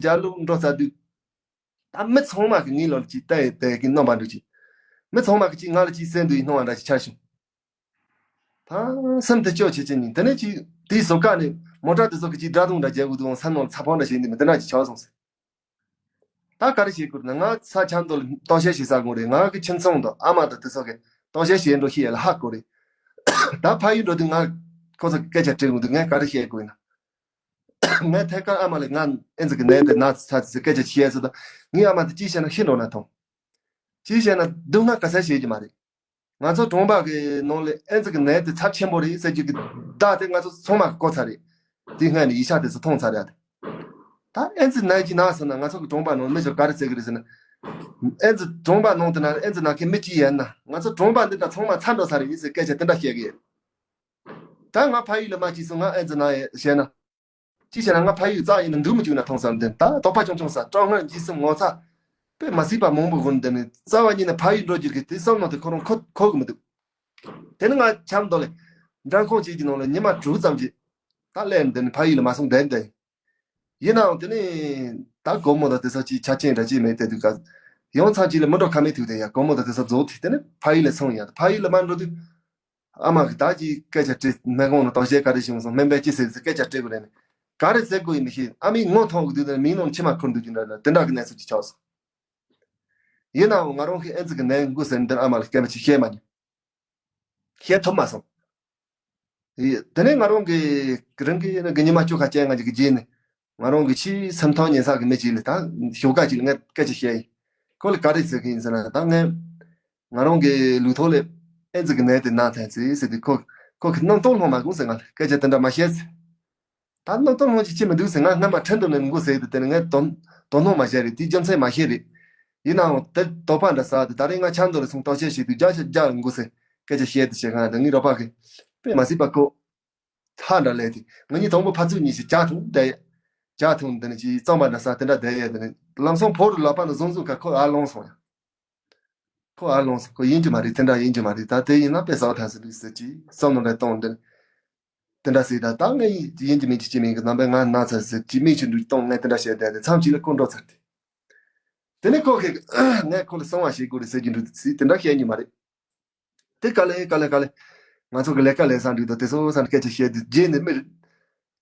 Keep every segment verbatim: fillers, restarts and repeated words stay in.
ཞྭ་ལུ་འགྲོ་ས་དུས། ད་མི་ཚང་མ་གི་ངའི་ལོ་ལ་ཅིག་ལྟ་ཡི་ལྟ་ཡི་གི་རྣམ་པ་འདུག་ཅིག་མི་ཚང་མ་གི་ཅིག་ང་ལ་ཅིག་སེམས་འདུག་ཡི་སྣང་བ་འདྲ་ཞིག་འཆར་བྱུང་། ད་སེམས་དེ་སྐྱོ་བྱེད་ཅིག་ནི་དེ་ནས་ཅིག་དེའི་ཟུར་ཀ་ནས་མོ་ཊ་དེ་ཚོ་གི་ཅིག་སྒྲ་དུང་འདྲ་རྒྱག་གི་འདུག་འོང་ས་ནང་ལ་ཚ་ཕོག་འདྲ་བྱེད་འདི་མི་འདི་འདྲ་ཅིག་ཆགས་སོང་ཟེར། ད་ག་རེ་བྱེད་དགོས་ན་ང་ས་ཆ་འདི་ལ་ལྟོ་ཆས་བྱེད་ས་དགོས་རེད། ང་གི་ཁྱིམ་ཚང་དང་ཨ་མ་དང་དེ་ཚོ་གི་ལྟོ་ཆས་བྱེད་འགྲོ་ཤེས་ཡ་ལ་ཧ་གོ་རེད། ད་ཕ་ཡུལ་འགྲོ་དུས་ང་ཁོ་ཚོ་གི་སྐད་ཆ་དྲི་འོང་དུས་ངས་ག་རེ་བཤད་དགོས་ཡིན་ན། ངས་ཐད་ཀར་ཨ་མ་ལ་ང་ཨེ་ཙི་གི་ནད་དེ་ན་ཚ་ཚ་སྐད་ཆ་བཤད་ཟེར་ད། ངའི་ཨ་མ་དེ་ཅི་བཤད་ན་ཤི་འགྲོ་ན་ཐང་། ཅི་བཤད་ན་སྡུག་བསྔལ་ག་ས་བཤད་ཀྱི་མ་རེད། ང་ཚོ་གྲོང་པ་གི་ནང་ལ་ཨེ་ཙི་གི་ནད་དེ་ཚབས་ཆེན་པོ་རེད་ཟེར་རྒྱུ་གི་བརྡ་དེ་ང་ཚོ་ཚང་མ་གི་གོ་ཚར་རེད། དེ་སྔ་ནས་ཡིག་ཆ་དེ་ཚོ་མཐོང་ཚར་རེད་དེ། ད་ཨེ་ཙི་ནད་ཀྱི་ན་ཟེར་ན་ང་ཚོ་གི་གྲོང་པ་ནང་མི་ཚོ་ག་རེ་ཟེར་གི་རེད་ཟེར་ན། ཨེ་ཙི་གྲོང་པ་ནང་དུ་ན་ཨེ་ཙི་ན་མཁན་མི་གཅིག་ཡིན་ན་ང་ཚོ་གྲོང་པ་འདི་འདྲ་ཚང་མ་ཚར་འགྲོ་ས་རེད་ཟེར་སྐད་ཆ་དེ་འདྲ་བཤད་གི་ཡོད། ད་ང་ཕ་ཡུལ་ལ་མ་སྐྱེས་སོང་ང་ཨེ་ཙི་ན་ཡོད་བཤད་ན། ཅི་བྱས་ན་ང་ཕ་ཡུལ་རྩ་ཡིན་ན་འདུག་མི་བཅུག་ན་ཐོང་བསམ་འདི་ད་དོགས་པ་ཆུང་ཆུང་ས་སྐྲག་སྣང་འཇིགས་སེམས་ངོ་ཚ། དཔེ་མ་སྲིད་པ་མང་པོ་ཀུན་འདི་ནི་རྩ་བ་ཉིད་ནས་ཕ་ཡུལ་འགྲོ་རྒྱུ་གི་དེ་བསམ་ནང་དུ་ཁོ་རང་ཁོ་ཁོ་གི་མི་འདུག་དེ་ནི་ང་འཁྱམ་མདོ་ལས་འདྲ་ཁོང་གཅིག་གི་ནང་ལ་ཉི་མ་དྲུག་ཙམ་གྱི་ད་སླེབས་འདི་ནི་ཕ་ཡུལ་ལ་མ་སོང་བསྡད་བསྡད། ཡིན་ནའང་དེ་ནི་ད་སྒོར་མོ་དང་དེ་ཚོ་ཅིག་ཆ་རྐྱེན་འདྲ་ཅིག་མེད་དེ་དུས་ཀ་ཡང་ཚང་གཅིག་ལ་མི་འགྲོ་ཁ་མེད་དུས་དེ་ཡ་སྒོར་མོ་དང་དེ་ཚོ་རྫོགས་དུས་དེ་ནི་ཕ་ཡུལ་ལ་སོང་ཡ་ཕ་ཡུལ་ལ་མ་འགྲོ་དུས། ཨ་མ་གི་ད་ཅིག་སྐད་ཆ་དྲིས་སྨན་ཁང་ནང་དོགས་གཞས་ག་རེ་བྱུང་སོང་སྨན་པས་ཅི་ཟེར་ཟེར་སྐད་ཆ་དྲིས་དགོས་རེད་ནི། ག་རེ་ཟེར་དགོས་ཡིན་མི་ཤེས་ཨ་མའི་ངོ་མཐོང་གི་དུས་དེ་མིག་ནང་མཆི་མ་འཁོར་འདུག་ཅིག་འདྲ་འདྲ་དེ་འདྲ་གི་གནས་ཚུལ་ཅིག་ཆགས་སོང་། ཡིན་ནའང་ང་རང་གི་ཨེ་ཙི་གི་ནད་འགོས་ཟེར་འདིར་ཨ་མ་ལ་སྐད་ཆ་ཅིག་བཤད་མ་མྱོང་། བཤད་ཐུབ་མ་སོང་། དེ་ནས་ང་རང་གི་རང་གི་ཉི་མ་བཅུ་ཁ་ཅན་ང་ཅིག་གི་རྗེས་ནས། ང་རང་གི་ཆེས་སེམས་ཐག་ཉེ་ས་གི་མི་ཅིག་ལ་ད་ཞོགས་ཀ་ཅིག་ལ་ངས་སྐད་ཆ་བཤད་ཡིན། ཁོ་ལ་ག་རེ་ཟེར་གི་ཡིན་ཟེར་ན་ད་ངས་ང་རང་གི་ལུས་ཐོག་ལ་ཨེ་ཙི་གི་ནད་དེ་ན་ཐལ་ཟེར་ཟེར་དུས་ཁོ་ཁོ་གི་སྣང་སྟོང་ལྷོང་མ་དགོས་ཟེར་ང་ལ་སྐད་ཆ་དེ་འདྲ་མ་བཤད་ཟེར། ད་སྣང་སྟོང་ལྷོང་ཅིག་ཅི་མི་འདུག་ཟེར་ང་སྔན་མ་ཁྲིན་ཏུ་ནས་མགོ་ཟེར་དུས་དེ་ནས་ངས་དོ་དོ་སྣང་མ་བྱས་རེད་དེའི་རྒྱུ་མཚན་མ་ཤེས་རེད། ཡིན་ནའང་དེ་དོགས་པ་འདྲ་ཟ་དུས་ད་རེས་ང་ཆབ་མདོ་ལ་སོང་ལྟོ་ཆས་བྱེད་དུས་རྒྱ་ཆ་རྒྱ་མགོ་ཟེར་སྐད་ཆ་བཤད་དུས་བྱས་ང་དང་ངའི་རོགས་པ་གི་དཔེ་མ་སྲིད་པ་ཁོ། ཧ་འདྲ་ལས་དེ་ང་གཉིས་དང་པོ་ཕ་ཚུགས་གཉིས་ཤིག་ཇ་འཐུང་བསྡད་ཡ། ཇ་འཐུང་འདི་ནི་ཅིག་གཙང་པ་འདྲ་ས་དེ་འདྲ་བསྡད་ཡ་དེ་ནི་ལམ་སང་ཕོ་རུ་ལག་པ་ནི་བཟུང་བཟུང་ཁ་ཁོ་ཨ་ལོང་སོང་ཡ། ཁོ་ཨ་ལོང་སོང་ཁོ་ཡིན་གྱི་མ་རེད་དེ་འདྲ་ཡིན་གྱི་མ་རེད་ད་དེ་ཡིན་ན་དཔེ་ཟ་བ་ཐང་ཟེར་འདུག་ཟེར་གྱིས་བསམ་ནོ་འདྲ་གཏོང་འདི་ནི། དེ་འདྲ་ཟེར་ད་ད་ངས་ཡིན་གྱི་མིན་གྱི་ཅི་མིན་གྱི་རྣམ་པས་ང་ན་ཚ་ཟེར་གྱིས་མིག་ཆུ་འདུག་གཏོང་ངས་དེ་འདྲ་བཤད་བསྡད་དེ་མཚམས་གཅིག་ལ་ཁོ་འགྲོ་ཚར་ཏེ། དེ་ནི་ཁོ་གིས་ངས་ཁོ་ལ་གསང་བ་བྱེད་དགོས་རེད་ཟེར་གྱི་འདུག་ཟེར་དེ་འདྲ་བཤད་ཉི་མ་རེད། དེ་ག་ལེ་ག་ལེ་ག་ལེ། ང་ཚོ་གི་ལས་ཀ་ལས་ས་འགྲིག་དང་དེ་ཚོ་ས་ནས་སྐད་ཆ་བཤད་དུས་རྗེས་ནས་མི་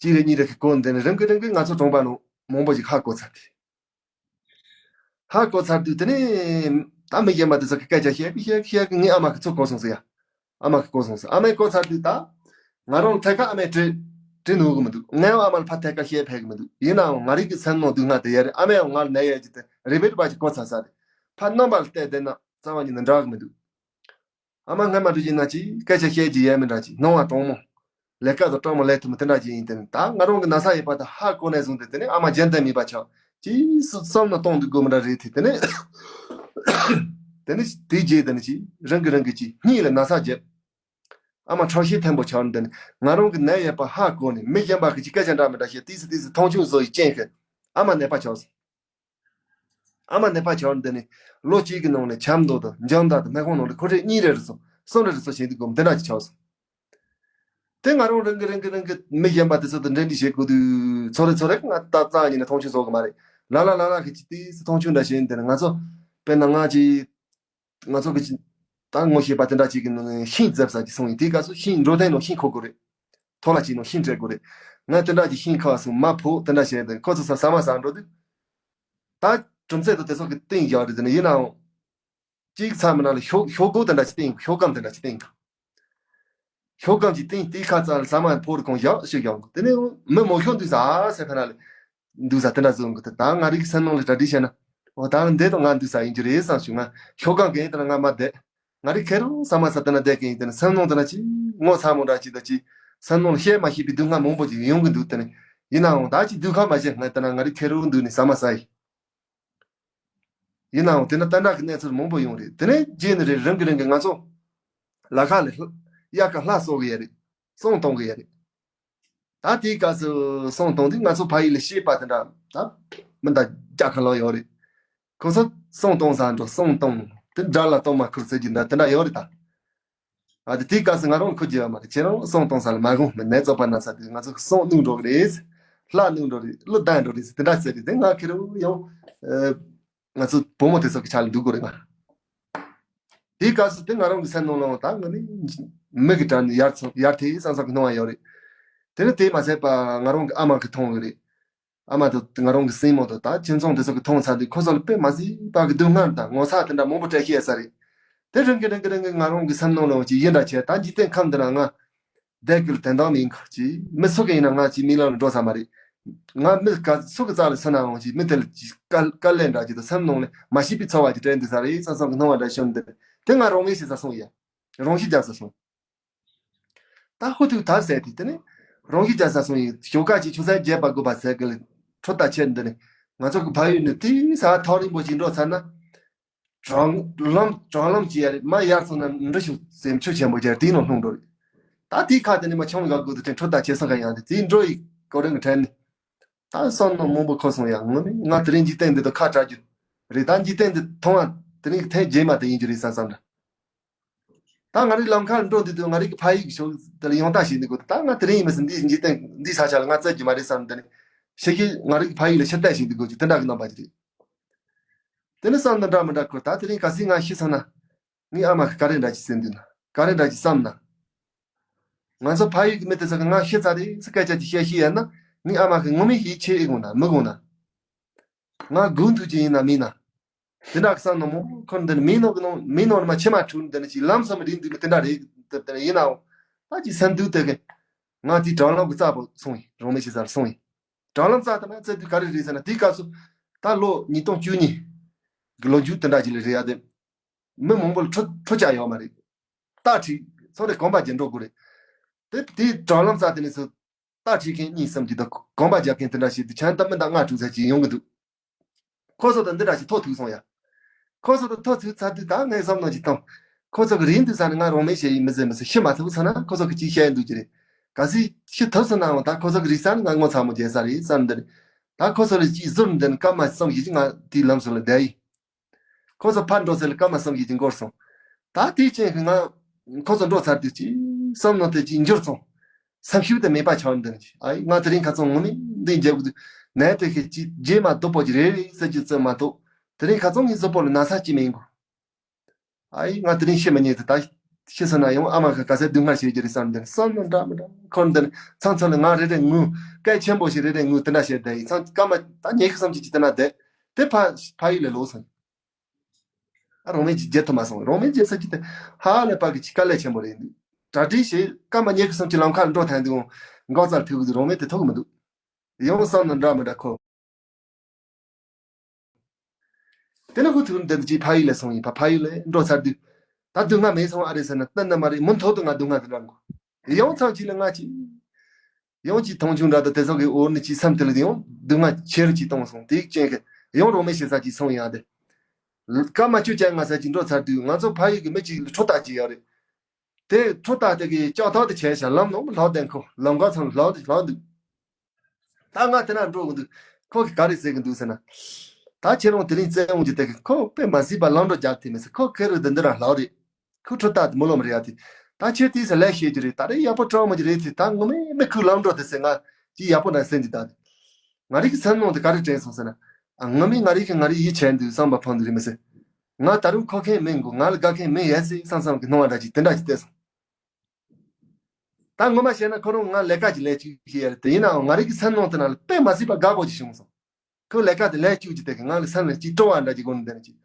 གཅིག་རེ་གཉིས་རེ་གི་གོ་འདི་ནས་རང་གི་རང་གི་ང་ཚོ་གྲོང་པ་ནང་མང་པོ་ཞིག་ཧ་གོ་ཚར་ཏེ། ཧ་གོ་ཚར་དུས་དེ་ནས་ད་མི་གཞན་པ་དེ་ཚོ་གི་སྐད་ཆ་བཤད་གི་བཤད་གི་བཤད་གི་ངའི་ཨ་མ་གི་ཚོ་གོ་སོང་ཟེར་ཡ། ཨ་མ་གི་གོ་སོང་ཟེར་ཨ་མས་གོ་ཚར་དུས་ད། ང་རང་ཐད་ཀར་ཨ་མས་དྲི་དྲི་ནུས་གི་མི་འདུག་ངས་ཨ་མ་ལ་ཕར་ཐད་ཀར་བཤད་ཕེབས་གི་མི་འདུག་ཡིན་ནའང་ང་རང་གི་སེམས་ནང་སྡུག་བསྔལ་དེ་ཡ་རེད་ཨ་མས་ཡང་ང་ལ་ནད་ཡོད་ཀྱི་དེ་རེ་བེད་པ་ཞིག་གོ་ཚར་ས་རེད། ཕར་རྣམ་པ་ལ་བལྟས་བསྡད་ན་རྩ་བ་ཉིད་ནས་འདྲ་གི་མི་འདུག་ཨ་མ་སྔ་མ་འགྲོ་བཞིན་ན་ཅིག་སྐད་ཆ་བཤད་རྒྱུ་ཡས་མི་འདྲ་ཅིག་སྣང་བ་དྲང་མོ། ལས་ཀ་དང་སྤྲང་མོ་ལས་ཐུབ་མི་དེ་འདྲ་ཅིག་ཡིན་དེ་ནི་ད་ང་རང་གི་ན་ཚ་ཡོད་པ་དང་ཧ་གོ་ནས་བཟུང་སྟེ་དེ་ནི་ཨ་མ་རྒྱན་ལྡན་མེད་པ་ཆགས་ཅིག་སུ་བསམ་ན་གཏོང་འདུག་དགོས་མི་འདྲ་རེད་དེ་དེ་ནི། དེ་ནི་དེའི་རྗེས་དེ་ནི་ཅིག་རང་གི་རང་གི་ཅིག་སྙིང་ལ་ན་ཚ་རྒྱབ། ཨ་མ་ཁྲག་ཤེད་མཐོན་པོ་ཆགས་ནས་དེ་ནི་ང་རང་གི་ནད་ཡོད་པ་ཧ་གོ་ནས་མི་གཞན་པ་གི་ཅིག་སྐད་ཆ་འདྲ་མི་འདྲ་བཤད་ཏིས་སི་ཏིས་སི་མཐོང་ཆུང་བཟོ་ཡི་རྐྱེན་གྱིས་ཨ་མ་ནད་པ་ཆགས་སོང་། ཨ་མ་ནད་པ་ཆགས་འདི་ནི་ལོ་གཅིག་གི་ནང་ནས་ཆབ་མདོ་དང་འཇང་མདའ་དང་སྨན་ཁང་ནང་ནས་ཁོ་རེ་གཉིས་རེ་རེ་སོང་གསུམ་རེ་རེ་སོང་བྱེད་འདུག་གམ་འདི་འདྲ་ཅིག་ཆགས་སོང་། དེ་ང་རང་རང་གི་རང་གི་རང་གི་མི་གཞན་པ་དེ་ཚོ་དང་འབྲེལ་འདྲིས་བྱེད་དགོས་དུས་ཚོ་རེ་ཚོ་རེ་ང་ད་རྩ་ཉིད་ནས་མཐོང་ཆུང་བཟོ་གི་མ་རེད། ལ་ལ་ལ་ལ་གི་ཅིག་ཏིས་མཐོང་ཆུང་འདྲ་བྱེད་འདི་ནི་ང་ཚོ་དཔེར་ན་ང་ཅིག་ང་ཚོ་གི་ཅིག་ད་ངོ་ཤེས་པ་དེ་འདྲ་ཅིག་གི་ནང་ནས་ཤིང་འཛེབ་ས་ཅིག་སོང་ཡིན་དེའི་སྐབས་སུ་ཤིང་འགྲོ་དོན་ནང་ཤིང་ཁུར་དགོས་རེད། ཐོག་ལ་ཅིག་ནང་ཤིང་སྤྲད་དགོས་རེད། ང་དེ་འདྲ་ཅིག་ཤིང་ཁུར་བ་སོང་མ་ཕོ་དེ་འདྲ་བྱས་ཏེ་ཁོ་ཚོ་ས་ཟ་མ་ཟ་འགྲོ་དུས། ད་གྲུམ་ཚད་དུ་དེ་ཚོ་གི་སྟེང་བཞག་རེད་དེ་ནས་ཡིན་ནའང་། གཅིག་ཚར་མི་ན་ལ་ཤོག་ཤོག་གུ་དེ་འདྲ་ཅིག་སྟེང་ཤོག་སྒམ་དེ་འདྲ་ཅིག་སྟེང་། ཤོག་སྒམ་གྱི་སྟེང་དེའི་ཁ་ཙ་ལ་ཟ་མ་ཕོར་གང་བཞག་ཞིག་བཞག་དེ་ནས་མི་མང་ཤོས་འདུག་ས་ཟེར་ཐ་ན་ལ་འདུག་ས་དེ་འདྲ་བཟོ་གི་ད་ང་རིག་སེམས་ནང་ལ་གྲ་སྒྲིག་བྱས་ན་འོ་ད་འདི་དང་ང་འདུག་ས་ཡིན་རྒྱུ་རེད་བསམ་བྱུང་ང་ཤོག་སྒམ་གན་དེ་ན་ང་མ་བསྡད་ང་རིག་ཁེར་རོ་ཟ་མ་ཟ་དེ་ན་བསྡད་གི་ཡིན་དེ་ན་སེམས་ནང་དེ་ན་ཅི་ངོ་ཚ་མོ་འདྲ་ཅི་ད་ཅི་སེམས་ནང་ལ་བཤད་མ་ཤེས་པའི་སྡུག་བསྔལ་མང་པོ་ཅིག་ཡོང་གི་འདུག་དེ་ནས་ཡིན་ནའང་ད་ཅི་སྡུག་ཁ་མ་བྱེད་ང་དེ་ན་ང་རིག་ཁེར་རོ་འདུག་ནས་ཟ་མ་ཟ་ཡི། ཡིན་ནའང་དེ་ན་ཏན་ཏན་གྱི་གནས་ཚུལ་མང་པོ་ཡོང་རེད། དེ་ནས་རྗེས་ནས་རེད་རང་གི་རང་གི་ང་ཚོ་ལ་ཁ་ལ་དབྱར་ཁ་ལྷ་གསོལ་གི་ཡ་རེད། བསང་གཏོང་གི་ཡ་རེད། ད་དེའི་སྐབས་སུ་བསང་གཏོང་དུས་ང་ཚོ་ཕ་ཡུལ་ལ་སྐྱེས་པ་དེ་འདྲ་ད་མི་འདྲ་རྒྱ་ཁ་ལོ་ཡོད་རེད། ཁོ་ཚོ་བསང་གཏོང་ས་འགྲོ་བསང་གཏོང་དེ་དགྲ་ལ་གཏོང་མ་ཁུར་ཟེར་གྱི་འདྲ་དེ་འདྲ་ཡོད་རེད་ད། ཨ་དེ་དེའི་སྐབས་སུ་ང་རང་ཁུར་རྒྱུ་ཡོད་མ་རེད། ཁྱེད་རང་བསང་གཏོང་ས་ལ་མ་དགོངས་མི་ནད་རྩོད་པ་ན་ཚ་དུས་ང་ཚོ་བསང་གནང་འགྲོ་གི་རེད། ལྷ་གནོད་འགྲོ་རེད། བློ་ལྡང་འགྲོ་རེད་ཟེར། དེ་འདྲ་ཟེར་རེད། དེ་ང་ཁེར་རོ་ཡང་ཨ་ང་ཚོ་བུ་མོ་དེ་ཚོ་གི་ཆ་ལ་འདུག་དགོས་རེད་ང། དེའི་སྐབས་སུ་དེ་ང་རང་གི་སེམས་ནང་ལ་ད་ང་ནི་མི་གི་གྲལ་ནས་ཡར་སོང་ཡར་ཐེ་བསམ་བསམ་གི་སྣང་བ་ཡོད་རེད། དེ་ནི་དེས་མ་ཚད་པ་ང་རང་གི་ཨ་མ་གི་མཐོང་ཡོད་རེད། ཨ་མ་དང་ང་རང་གི་སྲིང་མོ་དང་ད་ཁྱིམ་ཚང་དེ་ཚོ་གི་མཐོང་ཚར་དུས་ཁོ་ཚོ་ལ་དཔེ་མ་སྲིད་པ་གི་སྡུག་བསྔལ་དང་ངོ་ཚ་དེ་འདྲ་མང་པོ་སྤྲད་ཤེས་ས་རེད། དེ་རིང་གི་རིང་གི་རིང་གི་ང་རང་གི་སེམས་ནང་ལ་འོང་ཅིག་ཡིན་འདྲ་བྱས། ད་འཇིག་རྟེན་ཁམས་འདི་ན་ང་བསྡད་དགོས་དོན་དག་མིན་ཁ་ཅིག་མི་སུ་གི་ཡིན་ན་ང་ཅིག་རྨི་ལམ་ལ་འགྲོ་ས་མ་རེད། ང་མི་ག་སུ་གི་རྩ་ལ་སོང་ན་འོང་ཅིག་མི་དེ་ལ་ཅིག་དཀའ་དཀའ་ལས་འདྲ་ཅིག་དང་སེམས་ནང་ལ་མ་ཤེས་པའི་ཚོར་བ་ཅིག་སྤྲད་འདུག་ས་རེད་བསམ་བསམ་གི་སྣང་བ་འདྲ་ཤོར་འདུག་དེ་ང་རང་མེད་བྱེད་ས་སོང་ཡ། རང་ཤི་རྒྱག་ས་སོང་། ད་ཧུ་ཐུག་ཐར་ཟེར་དེ་དེ་ནི་རང་ཤི་རྒྱག་ས་སོང་ཡིན། ཞོགས་ཀ་ཅིག་ཆུ་ཚོད་བརྒྱད་པ་དགུ་པ་ཟེར་གི་ལ་འཕྲོ་ད་ཆེར་འདི་ནི་ང་ཚོ་གི་ཕ་ཡུལ་ནི་དེའི་ས་ཐག་རིང་པོ་ཅིག་འགྲོ་ཚར་ན། གྲང་ལམ་གྲང་ལམ་གྱི་ཡར་མ་ཡར་སོང་ན་འབྲི་ཤུགས་ཟེར་ཆུ་ཆེན་པོ་རྒྱལ་དེའི་ནང་ལྷུང་འགྲོ་རེད། ད་དེའི་ཁ་དེ་ནི་མ་ཆུང་ག་དགོས་དུ་དྲན་འཕྲོ་ད་ཆེ་སོང་ག་ཡང་དེ་དེའི་འགྲོ་ཡི་གོ་རིང་གི་དྲན་ནི། ད་བསམ་ནོ་མང་པོ་འཁོར་སོང་ཡང་ངོ་མ་ང་དེ་རིང་འཇིག་རྟེན་འདི་དང་ཁ་བྲལ་རྒྱུ་རེད། ད་འཇིག་རྟེན་འདི་མཐོང་བ་དེ་རིང་གི་ཐེངས་རྗེས་མ་དེ་ཡིན་རྒྱུ་རེད་བསམ་བསམ་འདྲ། ད་ང་རིག་ལམ་ཁར་འགྲོ་འདི་དུས་ང་རིག་ཕ་ཡིག་ཤོག་དེ་ལ་ཡོང་ལྟ་ཞིག་འདི་དགོས། ད་ང་དེ་རིང་ཡིན་མི་སྲིད་འདི་འཇིག་རྟེན་འདི་ས་ཆ་ལ་ང་བཙལ་རྒྱུ་མ་རེད་བསམ་འདི་ནི་ཤེས་ཀྱི་ང་རིག་ཕ་ཡིག་ལ་ཕྱིར་ལྟ་ཞིག་འདི་དགོས་རྒྱུ་དེ་འདྲ་གི་རྣམ་པ་ཅིག་རེད། དེ་ནི་བསམ་ན་འདྲ་མི་འདྲ་ཁོ་ད་དེ་རིང་ག་སྲིད་ང་ཤི་སོང་ན། ངའི་ཨ་མ་གི་ག་རེ་འདྲ་ཅིག་སེམས་འདུག་ན་ག་རེ་འདྲ་ཅིག་བསམ་ན། ང་ཚོ་ཕ་ཡུལ་གྱི་མི་དེ་ཚོ་གི་ང་ཤི་ཚར་རེད་ཟེར་སྐད་ཆ་ཅིག་བཤད་ཤེས་ཡོད་ན། ངའི་ཨ་མ་གི་ངོ་མི་ཤེས་ཆེ་ཨེ་དགོངས་ན་མི་དགོངས་ན། ང་སྒུག་ཐུབ་ཀྱི་ཡིན་ན་མིན་ན། དེ་འདྲ་བསམ་ན་མོ་ཁོ་འདི་ནི་མིན་ནོ་གི་ནོ་མིན་ནོ་ནི་མ་ཕྱི་མ་འཁྲུག་འདི་ནི་ཅིག་ལམ་སང་མི་རིང་འདུག་མི་དེ་འདྲ་རེད། དེ་དེ་ཡིན་ནའང་ད་ཅིག་སེམས་སྡུག་དེ་གི་ང་དེའི་དྲང་ལམ་གི་རྩ་པོ་སོང་ཡིན། རང་མེད་ཤི་ས་ལ་སོང་ཡིན། དྲང་ལམ་རྩ་དེ་ན་རྩ་དུས་ག་རེ་རེད་ཟེར་ན་དེའི་སྐབས་སུ་ད་ལོ་ཉིས་སྟོང་བཅུ་གཉིས་གི་ལོ་མཇུག་དེ་འདྲ་ཅིག་ལ་རེད་ཡ། དེ་མི་མང་པོ་ལ་འཕྲོ་འཕྲོ་བཅག་ཡོད་མ་རེད། རྟ་ཁྲིད་ཚོ་རེ་གོམ་པ་རྒྱག་འགྲོ་དགོས་རེད། དེ་དེའི་དྲང་ལམ་རྩ་དེ་ནས་སུ་རྟ་ཁྲིད་མཁན་གཉིས་གསུམ་གྱི་ད་གོམ་པ་རྒྱག་མཁན་དེ་འདྲ་ཞིག་དུ་ཆ་ད་མི་འདང་ང་དྲུག་ཚར་གྱི་ཡོང་གི་འདུག་ཁོ་ཚོ་དང་འདི་འདྲ་ཞིག་ཐོག་ཐུག་སོང་ཡ། ཁོ་ཚོ་དང་ཐོག་ཐུག་ཚར་དུས་ད་ངས་བསམ་མནོ་ཞིག་བཏང་། ཁོ་ཚོ་གི་རིང་དུས་ས་ནས་ང་རང་མེད་བྱས་ཡིན་མི་ཟེར་མི་ཟེར་ཤི་མ་ཐུབ་ཚར་ན་ཁོ་ཚོ་གི་ཅིག་བཤད་འདུག་གི་རེད། གལ་སྲིད་ཤི་ཐུབ་སོང་ནའང་ད་ཁོ་ཚོ་གི་རིག་ས་ནས་ང་ངོ་ཚ་མོ་བྱས་ས་རེད་བསམ་འདི་རེད། ད་ཁོ་ཚོ་ལ་ཅིག་ཟུར་འདི་ནས་སྐར་མ་གསུམ་ཞིག་ཅིག་ང་དེའི་ལམ་སོང་ལ་བསྡད་ཡིན། ཁོ་ཚོ་ཕར་འགྲོ་ཚེ་ལ་སྐར་མ་གསུམ་ཞིག་ཅིག་འགོར་སོང་། ད་དེའི་རྐྱེན་གྱིས་ང་ཁོ་ཚོ་འགྲོ་ཚར་དུས་ཀྱི་བསམ་མནོ་དེ་ཅིག་འགྱུར་སོང་། སེམས་ཤུགས་དེ་མེད་པ་ཆགས་འདུག་ཅིག་ཨ་ཡེ་ང་དེ་རིང་ཁ་ཚང་ངོ་མ་འདི་འཇལ་དགོས་འདུག་ནད་དེ་ཁེ་ཅིག་རྗེས་མ་སྡུག་པོ་ཅིག་རེད་རེད་ཟེར་རྒྱུ་ཙམ་མ་གཏོགས་དེ་རིང་ཁ་ཚང་ངའི་གཟུགས་པོ་ལ་ན་ཚ་ཅིག་མེད་གོ། ཨ་ཡེ་ང་དེ་རིང་ཤི་མི་ཉན་དུ་ད་ཤི་སོང་ན་ཡང་ཨ་མ་གི་ག་ཚད་སྡུག་བསྔལ་བྱེད་རྒྱུ་རེད་བསམ་འདུག་བསམ་མནོ་འདྲ་མི་འདྲ་འཁོར་འདུག་ཚང་ཚང་ལ་ང་རེ་རེ་ངུ་སྐད་ཆེན་པོ་ཞིག་རེ་རེ་ངུ་དེ་འདྲ་བྱས་བསྡད་ཡིན། ཚང་སྐར་མ་ད་ཉི་ཤུ་ཙམ་ཅིག་ཅིག་དེ་ན་བསྡད་དེ་ཕ་ཕ་ཡུལ་ལ་ལོག་སོང་། ཨ་རང་མེད་ཅིག་བརྗེད་ཐུབ་མ་སོང་། རང་མེད་བརྗེད་ས་ཅིག་དེ་ཧ་ལས་པ་གི་ཅིག་དཀའ་ལས་ཆེན་པོ་རེད་འདུག་གྲ་སྒྲིག་བྱས་སྐར་མ་ཉི་ཤུ་ཙམ་ཅིག་ལམ་ཁ་ལ་འགྲོ་ཐལ་འདུག་འགག་རྩར་ཐུག་གི་འདུག་རང་མེད་དེ་ཐུག་གི་མི་འདུག་ཡང་བསམ་ན་འདྲ་མི་འདྲ་ཁོ། དེ་ནས་ཁོ་ཐུག་འདི་ཅིག་ཕ་ཡུལ་ལ་སོང་ཡིན་པ། ཕ་ཡུལ་ལ་འགྲོ་ཚར་དུས་ད་སྡུག་བསྔལ་མེད་སོང་ཨ་རེད་ཟེར་ན་གཏན་ནས་མ་རེད། མུ་མཐུད་དུ་ང་སྡུག་བསྔལ་དེ་འདྲ་འགོ་ཡང་མཚམས་ཅིག་ལ་ང་ཅིག་ཡང་ཅིག་མཐོང་ཆུང་འདྲ་དང་དེ་ཚོ་གི་འོག་ནས་ཅིག་བསམ་དེ་ལ་ཡང་སྡུག་བསྔལ་ཆེ་རུ་ཅིག་གཏོང་སོང་། དེའི་རྐྱེན་གྱིས་ཡང་རང་མེད་བྱེད་ས་ཅིག་སོང་ཡང་དེ། སྐར་མ་བཅུ་བཅོ་ལྔ་ཙམ་ཅིག་འགྲོ་ཚར་དུས་ང་ཚོ་ཕ་ཡུལ་གྱི་མི་གཅིག་ལ་ཁྲོ་ཐག་ཅིག་ཡོད་རེད། དེ་ཁྲོ་ཐག་དེ་གི་ལྕགས་ཐག་དེ་བྱས་ཤག་ལམ་ནང་ལྷག་བསྡད་ཁོ་ལམ་ཁ་ཚང་ལྷག་ལྷག་འདུག་ད་ང་དེ་ན་འགྲོ་གི་འདུག་ཁོ་གི་ག་རེ་ཟེར་གི་འདུག་ཟེར་ན། ད་ཁྱེད་རང་དེ་རིང་བཙན་དབང་གི་དེ་གི་ཁོ་དཔེ་མ་སྲིད་པ་ལམ་འགྲོ་རྒྱག་དེ་མི་ཟེར། ཁོ་ཁེ་རུ་དེ་འདི་རང་ལྷག་རེད། ཁོ་ཁྲོ་ཐག་དེ་མོ་ལོ་མ་རེད་ཡ་དེ། ད་ཁྱེད་དེས་ལས་བཤད་རྒྱུ་རེད། ད་རེས་ཡག་པོ་སྤྲང་མོ་ཅིག་རེད་དེ། ད་ངོ་མས་མི་ཁོའི་ལམ་འགྲོ་དེ་ཟེར་ང་ཅིག་ཡག་པོ་འདྲ་ཟེར་འདི་ད། ང་རིག་གི་སེམས་ནང་དེ་ག་རེ་དྲན་སོང་ཟེར་ན། ཨ་ངོ་མས་ང་རིག་གི་ང་རིག་ཡིད་ཆེས་འདུག་བསམ་པ་ཕོག་འདུག་རེད་མི་ཟེར། ང་ད་རུང་ཁོ་མཁན་མིན་དགོས། ང་ལ་དགའ་མཁན་མིན་ཡ་ཟེར་བསམ་བསམ་གི་སྣང་བ་འདྲ་ཅིག་དེ་འདྲ་ཅིག་བསྟན་སོང་། ད་ངོ་མ་བཤད་ན་ཁོ་རང་ང་ལས་ཀ་ཅིག་ལས་བཅུག་ཤེས་ཡ་རེད་དེ། ཡིན་ནའང་ང་རིག་གི་སེམས་ནང་དེ་ན་ལ་དཔེ་མ་སྲིད་པ་དགའ་པོ་ཅིག་བྱུང་སོང་། ཁོས་ལས་ཀ་དེ་ལས་བཅུག་ཅིག་དེ་གི་ང་ལ་སེམས་ལ་ཅིག་སྤྲོ་བ་འདྲ་ཅིག་སྒོ་ནས་དེ་ན་ཅིག་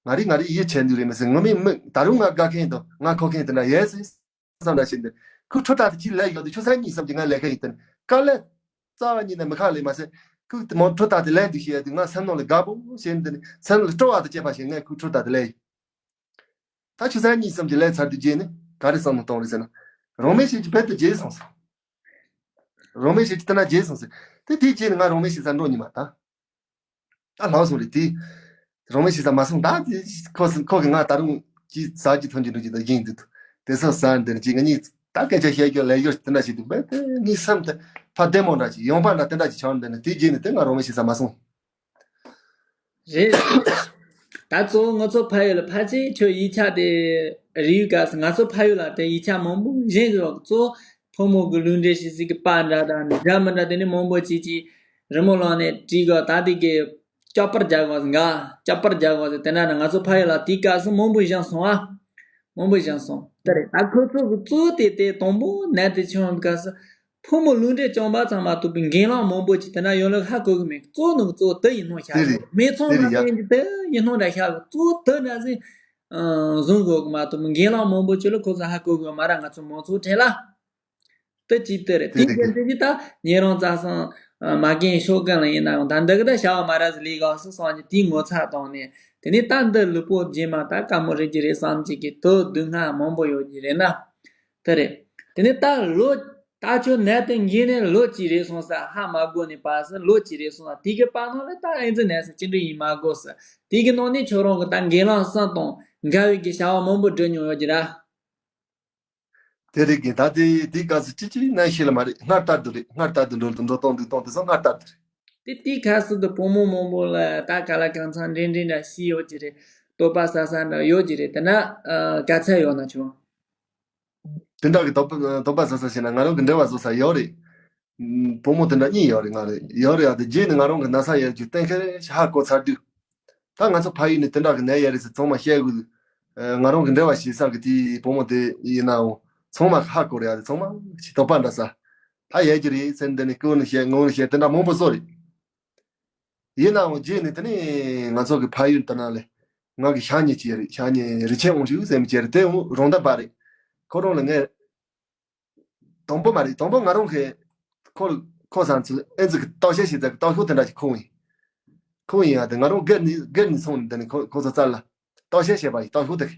ང་རིག་ང་རིག་ཡིད་ཆེས་འདུག་རེད་མི་ཟེར། ངོ་མས་མི་ད་རུང་ང་དགའ་མཁན་དང་ང་ཁོ་མཁན་དེ་འདྲ་ཡོད་ཟེར་བསམ་འདྲ་བྱས་འདི། ཁོས་ཁྲོ་ཐག་དེ་ཅིག་ལས་ཡོད་དུས་ཆུ་ཚོད་གཉིས་གསུམ་ཅིག་ང་ལས་ཀ་ཡིན་དེ་ནི་དཀའ་ལས་རྩ་བ་ཉིད་ནས་མི་ཁག་ལས་མ་ཟད། ཁོས་དེ་མོ་ཁྲོ་ཐག་དེ་ལས་འདུག་ཤེས་ཡ་དུས་ང་སེམས་ནང་ལ་དགའ་པོ་བྱས་འདི་ནི་སེམས་ལ་སྤྲོ་བ་དང་བཅས་པ་ཞིག་ངས་ཁོས་ཁྲོ་ཐག་དེ་ལས་ཡིན། ད་ཆུ་ཚོད་གཉིས་གསུམ་གྱི་ལས་ཚར་དུས་རྗེས་ནི་ག་རེ་བསམ་བློ་གཏོང་རེད་ཟེར་ན། རང་མེད་བྱེད་ཀྱི་རྦད་དེ་བརྗེད་སོང་ཟེར། རང་མེད་བྱེད་ཀྱི་དེ་ན་བརྗེད་སོང་ཟེར། དེ་དེའི་རྗེས་ནི་ང་རང་མེད་བྱེད་ས་འགྲོ་ཉི་མ་ད། ད་ལྷག་སོང་རེད་དེ། རང་མེད་བྱེད་ས་མ་སོང་ད་དེ་ཁོ་ཁོ་གི་ང་ད་རུང་ཅི་ཟ་རྒྱུ་འཐུང་རྒྱུ་འགྲོ་རྒྱུ་ད་ཡིན་འདུག་དེ་ས་ཟ་འདི་ནི་ཅི་ང་གཉིས་ད་སྐད་ཆ་བཤད་རྒྱུ་ལས་རྒྱུ་དེ་འདྲ་བྱེད་འདུག་རྦད་དེ་ངའི་སེམས་དེ་ཕ་བདེ་མོ་འདྲ་ཅིག་ཡོང་པ་འདྲ་དེ་འདྲ་ཅིག་ཆགས་འདི་ནི་དེའི་རྗེས་ནི་དེ་ང་རང་མེད་བྱེད་ས་མ་སོང་། རེད། ད་གཙོ་བོ་ང་ཚོ་ཕ་ཡུལ་ལ་ཕལ་ཆེར་ཁྱོད་ཡིག་ཆ་དེ་རིག་ག་ང་ཚོ་ཕ་ཡུལ་ལ་དེ་ཡིག་ཆ་མང་པོ་གཞན་གྱི་རོགས་གཙོ་ ཕོ་མོ་གི་ལུས་འབྲེལ་བྱེད་སའི་གི་པར་འདྲ་དང་འདྲ་མི་འདྲ་དེ་ནི་མང་པོ་ཅིག་ཅིག་རི་མོ་བླངས་ནས་བྲིས་གོ། ད་དེ་གི་སྐྱག་པར་རྒྱག་གོ་ཟེར། འགའ་སྐྱག་པར་རྒྱག་གོ་ཟེར། དེ་འདྲ་ན་ང་ཚོ་ཕ་ཡུལ་ལ་དེའི་སྐབས་སུ་མང་པོ་བཞེངས་སོང་ཨ། མང་པོ་བཞེངས་སོང་། དེ་རེད། ད་ཁོ་ཚོ་གི་གཙོ་བོ་དེ་དེ་དང་པོ་ནད་དེ་བྱུང་བའི་སྐབས་སུ། ཕོ་མོ་ལུས་འབྲེལ་བཅོམ་པ་ཙམ་མ་གཏོགས་པའི་འགན་ལེན་མང་པོ་ཅིག་དེ་འདྲ་ཡོད་ལུགས་ཧ་གོ་གི་མེད། གཙོ་བོ་ནི་གཙོ་བོ་དེ་ཡིན་ནོ་ཤ་དེ་རེད། མི་ཚང་དེ་མ་རེད་ཡ། ཡིན་གྱི་དེ་ཡིན་ནོ་འདྲ་ཤ་གི་གཙོ་བོ་དེ་འདྲ་ཟིག་ཨ་བཟུང་དགོས་གི་མ་གཏོགས་འགན་ལེན་མང་པོ་ཅིག་ལ་ཁོ་ཚོ་ཧ་གོ་གི་མ་རེད། ང་ཚོ་མང་ཚོགས་གྲས་ལ། དེ་གཅིག་དེ་རེད། དེ་དེ་གི་དེ་གི་ད་ཉེ་རང་རྩ་སང་མ་རྒན་ཤོག་གན་ལ་ཡིན་ན་ཡང་ད་འདི་གི་ད་བྱ་བ་མ་ར་ཟི་ལི་ག་སི་སང་གི་དེའི་ངོ་ཚ་བཏང་ནས། དེ་ནས་ད་འདི་ལུས་པོ་རྗེས་མ་ད་དཀའ་མོ་རེད་ཀྱི་རེད་བསམ་གྱི་གི་དོ་སྡུག་བསྔལ་མང་པོ་ཡོད་ཀྱི་རེད་ན། དེ་རེད། དེ་ནས་ད་ལོ་ད་ཁྱོད་ནད་དེ་འགོས་ནས་ལོ་གཅིག་རེད་སོང་ས་ཧ་མ་གོ་ནས་པ་སི་ལོ་གཅིག་རེད་སོང་ས་དེ་གི་པ་ནང་ལ་ད་ཨེ་ཙི་ནད་སི་ཅི་འདྲ་ཡིན་མ་གོ་ས་དེ་གི་ནང་ནས་ཁྱོད་རང་གི་ད་འགན་ལེན་སང་དང་འགལ་བའི་གི་བྱ་བ་མང་པོ་བསྒྲུབས་མྱོང་ཡོད་ཀྱི་ར། དེ་རིགས་ཀྱི་ད་དེ་དེའི་སྐབས་སུ་ཅི་ཅི་ནས་ཤེས་ལ་མ་རེད། སྔར་ལྟར་དུ་རེད། སྔར་ལྟར་དུ་འགྲོ་འགྲོ་གཏོང་འདུག་གཏོང་དེ་ཚོ་སྔར་ལྟར་དུ་རེད། དེ་དེའི་སྐབས་སུ་དུ་བུ་མོ་མང་པོ་ལ་ད་ག་ལ་གང་ཚང་འདྲེ་འདྲེ་འདྲ་ཤི་ཡོད་ཀྱི་རེད། ལྟོ་པ་ཟ་ས་འདྲ་ཡོད་ཀྱི་རེད། དེ་ན་ཨ་ག་ཚད་ཡོད་ན་ཆུང་། དེ་འདྲ་གི་ལྟོ་པ་ལྟོ་པ་ཟ་ས་ཞེ་ན་ང་རང་གི་འབྲེལ་བ་བཟོ་ས་ཡོད་རེད། བུ་མོ་དེ་འདྲ་གཉིས་ཡོད་རེད། ང་རེད་ཡོད་རེད། ཨ་དེ་རྗེས་ནས་ང་རང་གི་ན་ཚ་ཡོད་རྒྱུ་གཏན་འཁེལ་ཧ་གོ་ཚར་དུས། ད་ང་ཚོ་ཕ་ཡུལ་ནས་དེ་འདྲ་གི་ནད་ཡོད་རེད་ཟེར་ཚང་མ་བཤད་དགོས། ཨ་ང་རང་གི་འབྲེལ་བ་བྱེད་ས་གི་དེའི་བུ་མོ་དེ་ཡིན་ནའང་ཚང་མ་ཧ་གོ་རེད། ཨ་དེ་ཚང་མ་ཞིག་དོགས་པ་འདྲ་ས། ད་ཡོད་རྒྱུ་རེད་ཟེར་འདི་ནས་སྐུ་ནས་བཤད་ངོ་ནས་བཤད་དེ་འདྲ་མང་པོ་བཟོ་རེད། ཡིན་ནའང་རྗེས་ནས་དེ་ནས་ང་ཚོ་གི་ཕ་ཡུལ་དེ་ན་ལས་ང་གི་ཤ་ཉེ་ཅིག་རེད། ཤ་ཉེ་རི་ཆེན་ཨོང་ཞུ་ཟེར་མི་ཅིག་རེད། དེ་རོང་ད་པ་རེད། ཁོ་རང་ལ་ངས་དང་པོ་མ་རེད། དང་པོ་ང་རང་གིས་ཁོ་ཁོ་ཚང་ཚོ་ཨེ་ཙི་གི་ལྟོ་ཆས་ཞིག་ཙག་གི་ལྟོ་ཤོག་དེ་འདྲ་ཞིག་ཁུངས་ཡིན། ཁུངས་ཡིན་ཡ་དེ་ང་རང་སྒེར་ནས་སྒེར་ནས་སོང་ནས་དེ་ནས་ཁོ་ཁོ་ཚོ་རྩར་ལ་ལྟོ་ཆས་བྱས་པ་ཡིན། ལྟོ་ཤོག་དེ་གི་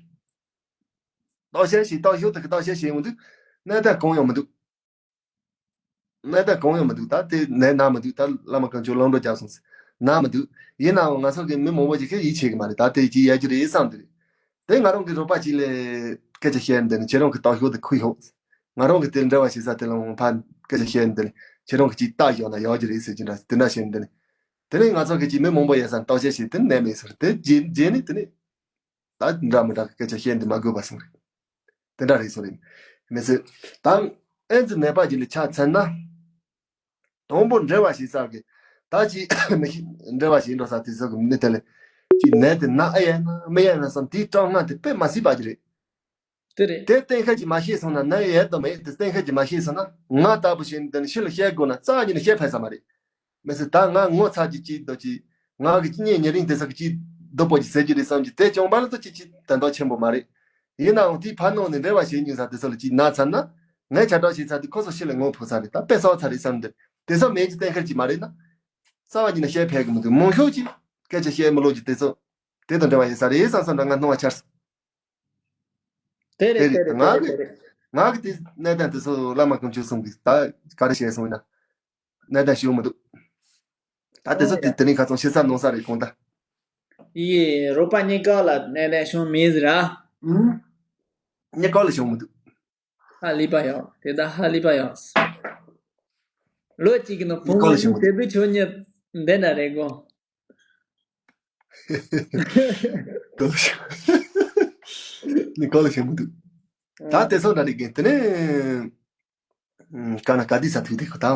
ལྟོ་ཆས་ཞིག་ལྟོ་ཤོག་དེ་གི་ལྟོ་ཆས་བྱས་ཡོང་དུས་གནས་སྟངས་གང་ཡང་མི་འདུག་གནས་སྟངས་གང་ཡང་མི་འདུག་ད་དེ་ནས་ན་མི་འདུག་ད་བླ་མ་གང་བྱུང་ལམ་འགྲོ་རྒྱག་སོང་ཟེར་ན་མི་འདུག་ཡིན་ནའང་ང་ཚོ་གི་མི་མང་པོ་ཞིག་གིས་ཡིད་ཆེས་གི་མ་རེད། ད་དེ་ཅི་ཡ་གི་རེད་བསམ་འདུག་དེ་ང་རང་གི་རོགས་པ་ཅིག་ལ་སྐད་ཆ་བཤད་འདི་ནི་ཁྱེད་རང་གི་ལྟོ་ཤོག་དེ་ཁུར་ཤོག་ང་རང་གི་དེ་འབྲེལ་བ་བྱེད་ས་དེ་ལ་ཕར་སྐད་ཆ་བཤད་འདི་ནི་ཁྱེད་རང་གི་ཅིག་ལྟ་ཡོང་ན་ཡོད་ཀྱི་རེད་ཟེར་གྱི་འདྲ་དེ་འདྲ་བཤད་འདི་ནི། དེ་ནས་ང་ཚོ་གི་ཅིག་མི་མང་པོ་ཡོད་ས་ལྟོ་ཆས་ཤིག་དེ་ནས་མེད་ཟེར། དེ་རྗེས་རྗེས་ནས་དེ་ནས། ད་འདྲ་མི་འདྲ་གི་སྐད་ཆ་བཤད་འདི་མ་དགོས་པ་སོང་རེད། དེ་འདྲ་རེད་སོང་རེད། མི་ཚེ་དང་ཨེ་ཙི་ནད་པ་ཅིག་ལ་ཆ་མཚོན་ན། དང་པོ་འབྲེལ་བ་བྱེད་ས་གི་ད་ཅིག་མི་ཤི་འབྲེལ་བ་བྱེད་འགྲོ་ས་དེ་ཚོ་གི་མི་དེ་ལ་ཅིག་ནད་དེ་ན་ཨེ་ཡིན་ན་མི་ཡིན་ན་བསམ་དེའི་སྐྲག་སྣང་དེ་དཔེ་མ་སྲིད་པ་ཅིག་རེད། དེ་རེད། དེ་གཏན་འཁེལ་གྱིས་མ་ཤེས་སོང་ན་ནད་ཡོད་དམ་མེད་དེ་གཏན་འཁེལ་གྱིས་མ་ཤེས་སོང་ན་ང་ལྟ་བུ་ཞིག་འདི་ནི་ཕྱི་ལ་བཤད་དགོས་ན་རྩ་བ་ཉིད་ནས་བཤད་ཕོད་ས་མ་རེད། མི་ཚེ་ད་ང་ངོ་ཚ་གྱི་ཅིག་རྡོ་ཅིག་ང་གི་ཅི་ཉེ་ཉེ་རིང་དེ་ཚོ་གི་ཅིག་རྡོ་པོ་ཅིག་ཟེར་གྱི་རེད་བསམ་གྱི་དེ་གྱོང་པ་ལ་ཏོ་ཅིག་ཅིག་དན་ཏོག་ཆེན་པོ་མ་རེད། ཡིན་ནའང་དེའི་ཕར་ནང་ནས་འབྲེལ་བ་བྱེད་མྱོང་ས་དེ་ཚོ་ལ་ཅིག་ན་ཚར་ན་ངས་ཁྱབ་བསྒྲགས་བྱེད་ཚར་དུས་ཁོ་ཚོ་ཕྱི་ལ་ངོ་ཕོག་ས་རེད། ད་དཔེ་གསོག་ཚར་རེད་བསམ་འདི་དེ་ཚོ་མེད་ཀྱི་གཏན་འཁེལ་གྱི་མ་རེད་ན། རྩ་བ་ཉིད་ནས་བཤད་ཕོད་གི་མི་འདུག་མང་ཤོས་ཀྱིས་སྐད་ཆ་བཤད་མི་ལོ་ཀྱི་དེ་ཚོ་དེ་དང་འབྲེལ་བ་ཡོད་ས་རེད་བསམ་བསམ་འདྲ་ང་སྣང་བ་འཆར་སོང་། དེ་རེད། དེ་རེད། དེ་རེད། ང་དེ་གི་རེད། ང་གི་དེ་གནས་སྟངས་དེ་ཚོ་བླ་མ་དཀོན་མཆོག་གསུམ་གྱིས་ད་ག་རེ་བཤད་སོང་ན་གནས་སྟངས་ཞུ་མི་འདུག་ད་དེ་ཚོ་དེ་དེ་རིང་ཁ་ཚང་ཤི་ས་ནོར་ས་རེད་གང་ལྟར། ཡེ་རོགས་པ་གཉིས་ཀ་ལ་གནས་སྟངས་བྱུང་མེད་ཟེར་ཨ། ཨུ། གཉིས་ཀ་ལ་བྱུང་མི་འདུག་ཧ་ལས་པ་ཡོད། དེ་ད་ཧ་ལས་པ་ཡོད། ལོ་གཅིག་གི་ནང་གཉིས་ཀ་ལ་བྱུང་མི་འདུག་དེ་བུ་ཆོ་གཉིས་འདི་འདྲ་རེད་གོ། དེ་ཚོ་གཉིས་ཀ་ལ་བྱུང་མི་འདུག་ད་དེ་ཚོ་འདྲ་རེད་གི་དེ་ནས། ཨུམ། ཀ་ན་ཀ་དི་ས་ཐུག་དེ་ཁོ་ད།